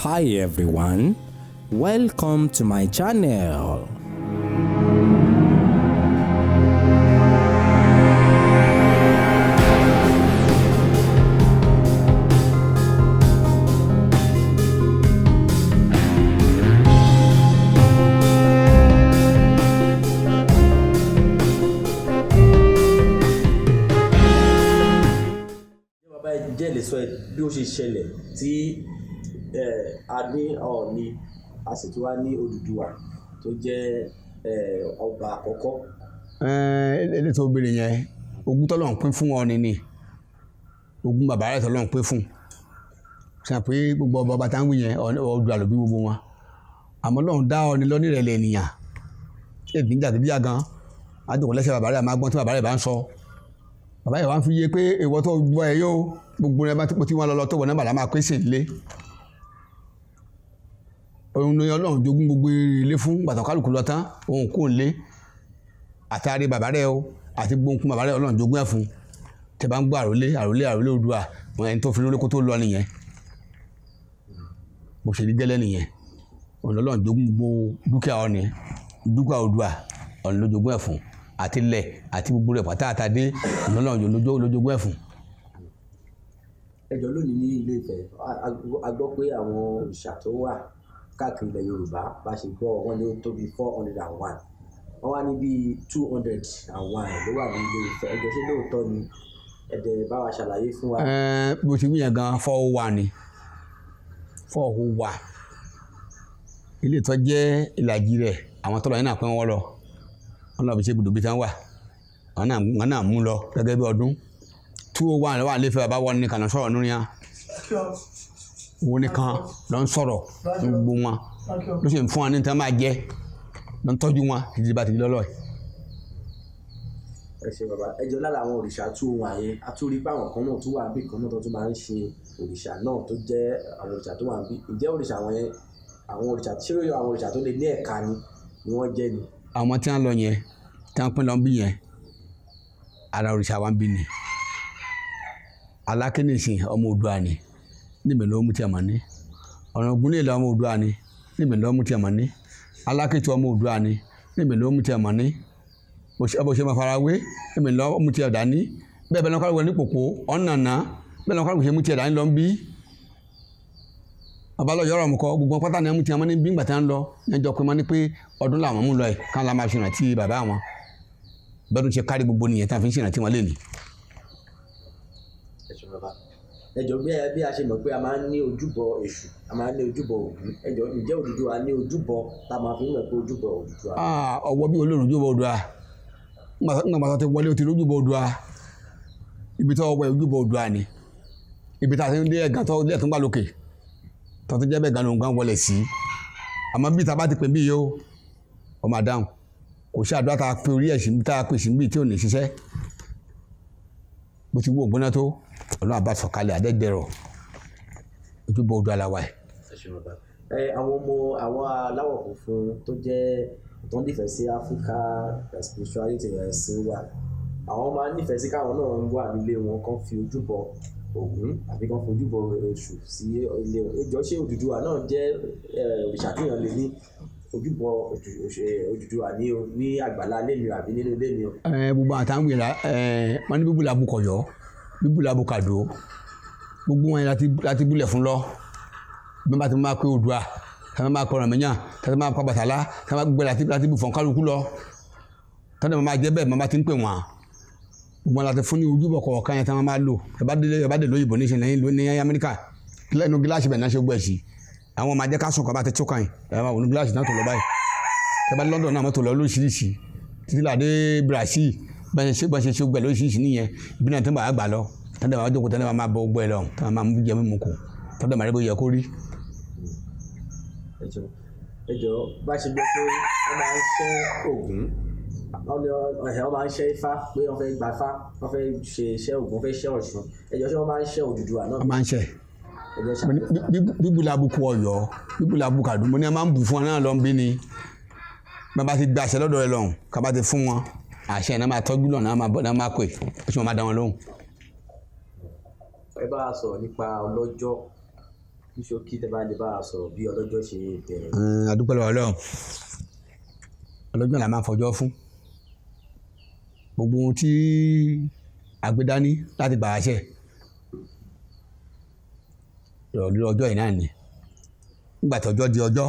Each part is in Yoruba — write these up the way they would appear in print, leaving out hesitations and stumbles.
Hi everyone, welcome to my channel. Bàbá, ẹ jẹ́ lè sọ bí ó ṣe ṣẹlẹ̀ tí a ní Ọọ̀ni, a sì tún wá ní Odùduwà tó jẹ́ ọba àkọ́kọ́. Eléyìí tó béèrè yẹn, ogún tọ́lọ́run pín fún Ọọ̀ni ni, ogún bàbá rẹ̀ tọ́lọ́run pín fún. Ṣe pé gbogbo ọba ọba tá ń wí yẹn, Oòduà ló bí gbogbo wọn. Àmọ́ Ọlọ́run dá Ọọ̀ni lọ ní ìrẹ̀lẹ̀ ènìyàn. Ṣé èdè ń jàgídíjàgan? Á jókòó lẹ́sẹ̀ bàbá rẹ̀, a máa gbọ́n tí bàbá rẹ̀ bá ń sọ. Bàbá yẹn wá ń fi yé pé ìwọ tó gbọ́ ẹ yóò gbogbo rẹ bá ti wọn lọ tó wọ náà bàlá máa pèsè ilé. Òun ni Ọlọ́run jogún gbogbo ilé fún gbàtàn kálukú lọ tán, òun kò lé. Àtàrí bàbá rẹ o, àti gbóǹkún bàbá rẹ Ọlọ́run jogún ẹ̀ fún. Tẹ bá ń gbọ́ àrólé, àrólé, àrólé Oòduà, wọn ẹni tó fi lórí kó tó lọ nìyẹn. Bó ṣe rí gẹ́lẹ́ nìyẹn. Òun lọ́lọ́run jogún gbogbo dúkìá Ọọ̀ni, dúkìá Oòduà, Ọọ̀ni ló jogún ẹ̀ fún. Àti ilẹ̀ àti gbogbo rẹ̀ pátá àtàdé, òun lọ́lọ́run ló jogún ẹ̀ fún. Ẹ jọ̀ọ́, lónìí ní Ilé Ifẹ̀, a gbọ́ pé àwọn òrìṣà tó wà káàkiri ilẹ̀ Yorùbá, bá ṣe gbọ́, wọ́n ní ó tó bí 401. Wọ́n wá ní bí 201 ló wà ní Ilé Ifẹ̀. Ẹ jọ̀ọ́, ṣé lóòótọ́ ni? Ẹ dẹ̀ bá wa ṣàlàyé fún wa. Bó ti wí yẹn gan, 401 ni, 401. Ilé tó jẹ́ ìlàjì rẹ̀, àwọn tọ́lọ̀ yẹn náà pín wọn lọ. Wọ́n lọ fi ṣe ibùdó bí tí wọ́n wà. Àwọn náà mú lọ gẹ́gẹ́ bí ọdún. 201 ló wà ní Ifẹ̀, bàbá wọn nìkan ló ń sọ̀rọ̀ nínú yẹn. Òun nìkan ló ń sọ̀rọ̀ ní gbogbo wọn. Ló sì ń fún wọn ní tí wọ́n máa jẹ. Ló ń tọ́jú wọn títí bá ti di lọ́lọ́ yìí. Ẹ ṣé bàbá. Ẹ jọ̀ọ́, lára àwọn òrìṣà 201 yẹn, a tún rí pé àwọn kan náà tún wà níbì kan náà tó tún máa ń ṣe òrìṣà náà tó jẹ́ àwọn òrìṣà tó wà níbí. Ǹjẹ́ òrìṣà wọn yẹn, àwọn òrìṣà tí ó yọ àwọn òrìṣà tó lè ní ẹ̀ka ni wọ́n jẹ́ ni? Àwọn tí wọ́n lọ yẹn, tí wọ́n pín lọ bí yẹn, ara òrìṣà wa ń bí ni. Aláké nìsín ọmọ Oòduà ni, níbẹ̀ ló mú tí a mọ̀ ní. Ọ̀ràngún ní ìlà ọmọ Oòduà ni, níbẹ̀ ló mú tí a mọ̀ ní. Alákétu ọmọ Oòduà ni, níbẹ̀ ló mú tí a mọ̀ ní. Bó ṣe máa fara wé, níbẹ̀ ló mú tí a dání. Bẹ́ẹ̀ bẹ́ẹ̀ lọ́kọ́ ní pòpò, ọ̀nàna, bẹ́ẹ̀ lọ́kọ́ ṣe mú tí a dání lọ ń bí. Bàbá lọ yọ̀rọ̀ mú kọ, gbogbo pátá ni wọ́n mú tí a mọ̀ ní bí ìgbà tí wọ́n lọ, ní ẹjọ́ pé wọ́n ní pé ọdún làwọn mú lọ ẹ̀, ká la máa ṣèrántí bàbá wọn. Bẹ́ẹ̀ ló ṣe kárí gbogbo nìyẹn tí a fi ń ṣèrántí wọn lénìí. Ẹ ṣé bàbá. Ẹ jọ̀ọ́, bí a ṣe mọ̀ pé a máa ń ní ojúbọ Èṣù, a máa ń ní ojúbọ Ògún. Ẹ jọ̀ọ́, ǹjẹ́ Odùduwà ní ojúbọ tá a máa fi ń mọ̀ pé ojúbọ Odùduwà? Ọwọ́ bí olóòrùn ojúbọ Oòduà. Ńgbà tó ti wọlé, ó ti rójúbọ Oòduà. Ibi tó wọ ojúbọ Oòduà ni. Ibi tá a ti ń dé ẹ̀gàn tó dé ẹ̀tún gbà lókè. Tó ti jẹ́ bẹ́ẹ̀ gan ló ń gan wọlé sí. Àmọ́ bí ta bá ti pè bí yìí o, ọmọ àdáhùn. Kò sí àdúrà tá a pe orí ẹ̀sìn tá a pè sí bí tí ò ní ṣiṣẹ́. Bó ti wú ògbóná tó, Ọlọ́run àbá sọ̀kalẹ̀ àdẹ́dẹ̀rọ̀. Ojúbọ Oòduà la wà yìí. Ẹ ṣé bàbá. Àwọn ọmọ àwọn aláwọ̀ funfun tó jẹ́ tó ń nífẹ̀ẹ́ sí Africa spirituality, ẹ̀sìn wa, àwọn máa ń nífẹ̀ẹ́ sí káwọn náà wà nílé wọn kán fi ojúbọ Ògún àbí kán fi ojúbọ Èṣù sí ilé wọn. Ẹ jọ̀ọ́, ṣé Odùduwà náà jẹ́ òrìṣà téèyàn lè ní ojúbọ Odùduwà ní o ní àgbàlá ilé mi àbí nínú ilé mi o? Gbogbo àtàwọn ìlà wọn ní bíbú làbù kọ̀yọ́, bíbú làbù kàdó, gbogbo wọn láti búlẹ̀ fún lọ. Bí wọ́n bá ti máa pé Oòduà, tí wọ́n máa kọ Ọ̀rànmíyàn, tí wọ́n máa kọ Ọbàtálá, tí wọ́n máa gbẹ láti bù fún kálukú lọ. Tí wọ́n máa jẹ́ bẹ́ẹ̀, máa ti ń pè wọ́n. Gbogbo wọn láti fún ní ojúbọ kọ̀ọ̀kan yẹn tí wọ́n máa lò. Ẹ bá dé lóyìnbó níṣẹ́ ní Amẹ́ríkà, lẹ́nu gíláàsì bẹ̀ náà ṣe gbọ́ ẹ̀ sí. Àwọn máa jẹ́ ká sùn kọ́ bá ti tó kàn yín. Ẹ máa wò ní gíláàsì náà tó lọ báyìí. Ẹ bá dé London náà mọ́tò lọ lóríṣiríṣi. Títí là dé Brazil, bá ṣe ṣe gbẹ lóríṣiríṣi nìyẹn. Ibi náà tí wọ́n bá gbà lọ. Tí wọ́n bá jókòó, tí wọ́n máa bọ gbọ́ ẹ lọ. Tí wọ́n máa mú jẹ mímu kù. Tí wọ́n máa rí bó yẹ kó rí. Ẹ jọ̀ọ́, ẹ jọ̀ọ́, bá ṣe gbọ́ pé wọ́n máa ń ṣẹ́ Ògún, wọ́n ní wọ́n máa ń ṣẹ́ Ifá pé wọ́n fẹ́ gba Ifá, wọ́n fẹ́ ṣe iṣẹ́ Ògún, wọ́n fẹ́ ṣẹ́ Ọ̀ṣun. Ẹ jọ̀ọ́, ṣé wọ́n máa ń ṣẹ́ Odùduwà náà? Wọ́n máa ń ṣẹ́. Ẹ jọ̀ọ́, ṣàlàyé. Bíbù làbùkù Ọ̀yọ́, bíbù làbùkù Àdó, mo ní a máa ń bù fún wọn náà lọ ń bí ni. Bá ti gba àṣẹ lọ́dọ̀ rẹ lọ́hùn, ká bá ti fún wọn, àṣẹ náà máa tọ́jú lọ́nà, náà máa bọ́, náà máa pè, ó sì máa dá wọn lóhùn. Ẹ bá wa sọ̀rọ̀ nípa ọlọ́jọ́. Ní ṣókí, tẹ́ bá lè bá a sọ̀rọ̀ bí ọlọ́jọ́ ṣe bẹ̀rẹ̀. A dúpẹ́ lọ́wọ́ Ọlọ́run. Ọlọ́jọ́ là máa ń fọjọ́ fún. Gbogbo ohun tí a gbé dání láti gbà àṣẹ ìrọ̀lẹ́ ọjọ́ yìí náà ni. Nígbà tí ọjọ́ di ọjọ́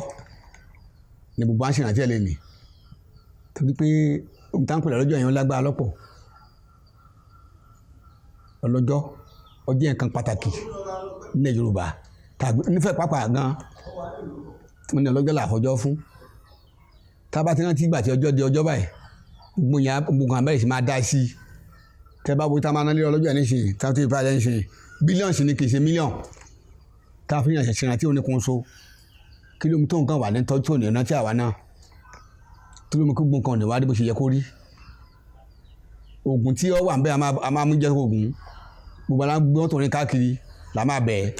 ni gbogbo à ń ṣèrántí ẹ̀ lé ní. Torí pé ohun tá ń pè lọ́jọ́ yẹn ó lágbára lọ́pọ̀. Ọlọ́jọ́ ó jẹ́ nǹkan pàtàkì nílẹ̀ Yorùbá tàbí nífẹ̀ẹ́ pàápàá gan. Wọ́n ní ọlọ́jọ́ là fọjọ́ fún. Tá a bá ti rántí ìgbà tí ọjọ́ di ọjọ́ báyìí, gbogbo yẹn gbogbo nǹkan bẹ̀rẹ̀ sí máa dá sí i. Tẹ́ bá wo tá a máa ná lé ọlọ́jọ́ yẹn nísìnyí, tá a ti bá yẹn nísìnyí, bílíọ̀nù ni kì í ṣe mílíọ̀nù. Tá a fi yàn ṣẹ̀ṣẹ̀ rántí oníkunso. Kí ló mú tó nǹkan wà ní tọ́jú òní rántí àwa náà? Tó ló mú kí gbogbo nǹkan ò ní wá rí bó ṣe yẹ kó rí. Ògùn tí ó wà ń bẹ́ a máa mú jẹ́ ògùn. Gbogbo ala gbé wọn tó rìn káàkiri là máa bẹ̀ ẹ́.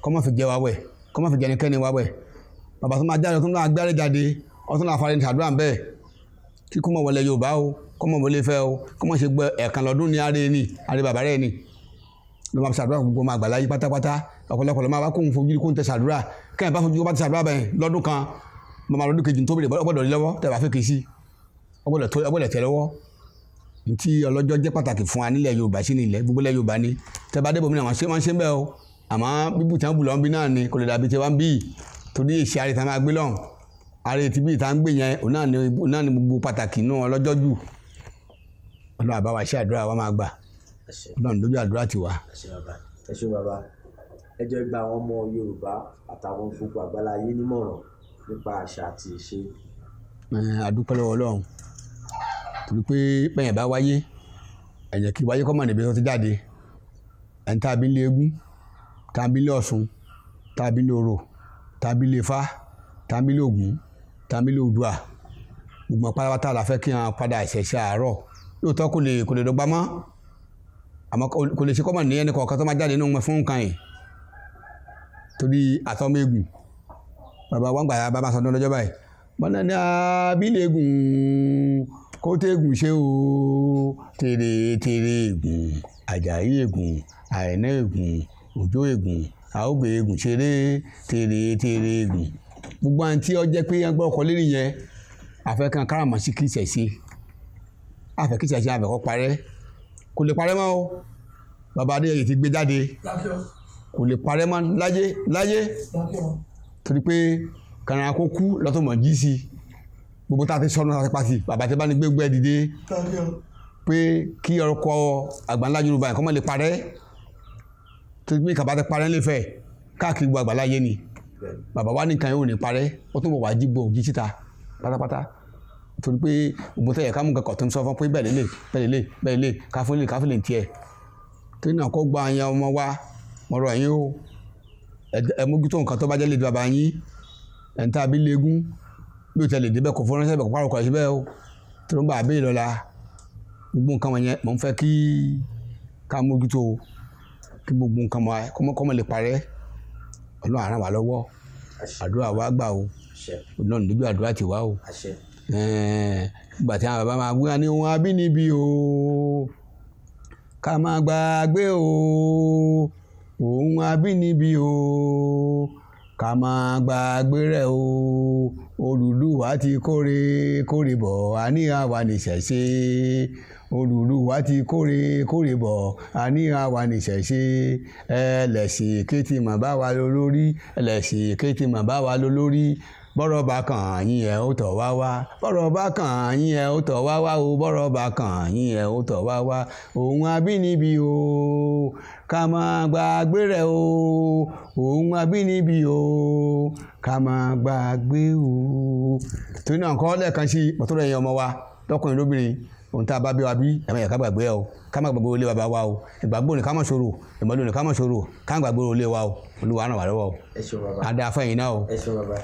Kọ́ má fi jẹ wa wẹ̀, kọ́ má fi jẹ ẹnikẹ́ni wa wẹ̀. Bàbá tó máa jáde tó máa gbáre jáde, ó tún máa fara ní ṣàdúrà ń bẹ́ẹ̀. Kí kó má wọlé Yorùbá o, kó má wọlé Ifẹ̀ o, kó má ṣe gbẹ ẹ̀ẹ̀kan lọ́dún ní aré ni, aré bàbá rẹ̀ ni. Ló máa fi ṣàdúrà gbogbo ọmọ àgbàláyé pátápátá. Ọ̀pọ̀lọpọ̀ ló máa wá kóhun fojú kóhun tẹ ṣàdúrà. Kẹ́hìn bá fojú kó bá ti ṣàdúrà bẹ́ẹ̀ lọ́dún kan, mo máa lọ́dún kejì tó bèrè ọgbọ́dọ̀ rí lọ́wọ́ tẹ́ bá fẹ́ kì í sí. Ọgbọ́dọ̀ tẹ lọ́wọ́. Ntí ọlọ́jọ́ jẹ́ pàtàkì fún wa nílẹ̀ Yorùbá sí ní ilẹ̀ gbogbo ilẹ̀ Yorùbá ni. Tẹ́ bá dé ibòmíràn wọ́n ṣe ń bẹ́ o. Àmọ́ bíbù tí wọ́n bù lọ́n bí náà ni kò lè dàbí tí wọ́n bí. Torí èsì àrè tá a máa gbé lọ́hùn. Àrè tí bí ìta ń gbé yẹn, òun náà ni gbogbo pàtàkì inú ọlọ́jọ́ jù. Ọlọ́run àbá wa ṣe àdúrà wa máa gbà. Ọlọ́run lójú àdúrà tiwa. Ẹ ṣé bàbá. Ẹ ṣé bàbá. Ẹ jọ̀ọ́ gba àwọn ọmọ Yorùbá àtàwọn gbogbo àgbáláyé nímọ̀ràn nípa àṣà àti ìṣe. A dúpẹ́ lọ́wọ́ Ọlọ́run. Torí pé bẹ́ẹ̀ bá wáyé, ẹ̀yàn kì í wáyé kọ́ mọ̀ níbi tó ti jáde. Ẹni tá a bí lé eégún, tá a bí lé Ọ̀ṣun, tá a bí lé Orò, tá a bí lé Ifá, tá a bí lé Ògún, tá a bí lé Oòduà. Gbogbo pátápátá la fẹ́ kí wọn padà ṣẹ̀ṣẹ̀ àárọ̀. Lóòótọ́ kò lè dọ́gba mọ́. Àmọ́ kò lè ṣe kọ́ mọ̀ ní ẹnì kọ̀ọ̀kan tó máa jáde nínú wọn fún nǹkan yìí. Torí àtọ́mọ eégún. Bàbá wa ń gbà bàbá sọdún lọ́jọ́ báyìí. Bọ́lá ní abílẹ̀gùn kó tẹ́gùn ṣe o. Tèrè tèrè ègùn, Àjàyí ègùn, Àìná ègùn, Òjó ègùn, Àógbè ègùn ṣeré, tèrè tèrè ègùn. Gbogbo àwọn tí ó jẹ́ pé wọ́n gbọ́ ọkọ̀ lérí yẹn, àfẹ́ kan káràmọ́sí kí ìṣẹ̀ṣe. Àfẹ́ kí ìṣẹ̀ṣe àfẹ́ kó parẹ́. Kò lè parẹ́ mọ́ o. Bàbá Adéyẹyè ti gbé jáde. Kò lè parẹ́ mọ́ láyé láyé. Torí pé kàrà kó kú lọ́tọ̀ mọ̀ jí sí. Gbogbo tá a ti sọnù tá a ti pàṣẹ, bàbá tí bá ní gbégbé dìde pé kí ọkọ̀ àgbáńlá Yorùbá yẹn kó má lè parẹ́. Torí pé kàbá ti parẹ́ nífẹ̀ẹ́ káàkiri gbogbo àgbáláyé ni. Bàbá wa nìkan yóò ní parẹ́, ó tún bọ̀ wá jí gbọ́ jí síta pátápátá. Torí pé gbogbo tẹ̀yẹ̀ ká mú nǹkan kan tó ń sọ fún pé bẹ́ẹ̀ lélẹ̀, bẹ́ẹ̀ lélẹ̀, bẹ́ẹ̀ lélẹ̀, káfílẹ̀ káfílẹ̀ tiẹ̀. Torí náà kó gba àyàn ọmọ wa, mọ̀rọ̀ yín o. Ẹ mójútó nǹkan tó bá jẹ́ lè di bàbá yín. Ẹni tá a bí léegún, bí o tẹ̀lé débẹ̀ kò fọ́nrán sẹ́bẹ̀ kò pàrọ̀ kọ̀ síbẹ̀ o. Torí ń bá a bí lọ́la. Gbogbo nǹkan wọ̀nyẹn mò ń fẹ́ kí ká mójútó o. Kí gbogbo nǹkan kọ́ mọ̀ lè parẹ́. Ọlọ́run á ràn wá lọ́wọ́. Àdúrà wa gbà o. Ọlọ́run lójú àdúrà tiwa o. Ìgbà tí àwọn bàbá máa gbé wa ní ohun abínibí o. Ká máa gbàgbé o. Ohun abínibí o. Ká máa gbàgbé rẹ̀ o. Odùduwà ti kórè kórè bọ̀, àní àwa nìṣẹ̀ṣe. Odùduwà ti kórè kórè bọ̀, àní àwa nìṣẹ̀ṣe. Ẹlẹ́sìn kétì mà bá wa lólórí, ẹlẹ́sìn kétì mà bá wa lólórí. Bọ́rọ̀ bá kàn yín ẹ̀ ó tọ̀ wá wá. Bọ́rọ̀ bá kàn yín ẹ̀ ó tọ̀ wá wá o. Bọ́rọ̀ bá kàn yín ẹ̀ ó tọ̀ wá wá. Ohun abínibí o. Ká máa gbàgbé rẹ̀ o. Ohun abínibí o. Ká máa gbàgbé o. Torí náà kọ́ lẹ́ẹ̀kan sí mọ̀tò rẹ̀ yẹn ọmọ wa lọ́kùnrin lóbìnrin. Ohun tá a bá bí wa bí, ẹ má yẹ ká gbàgbé o. Ká má gbàgbé olé bàbá wa o. Ìgbàgbọ́ ni ká má ṣòro. Ìmọ̀lú ni ká má ṣòro. Ká má gbàgbé olé wa o. Olúwa ràn wá lọ́wọ́ o. Ẹ ṣé bàbá. A dáa fún ẹ̀yin náà o. Ẹ ṣé bàbá.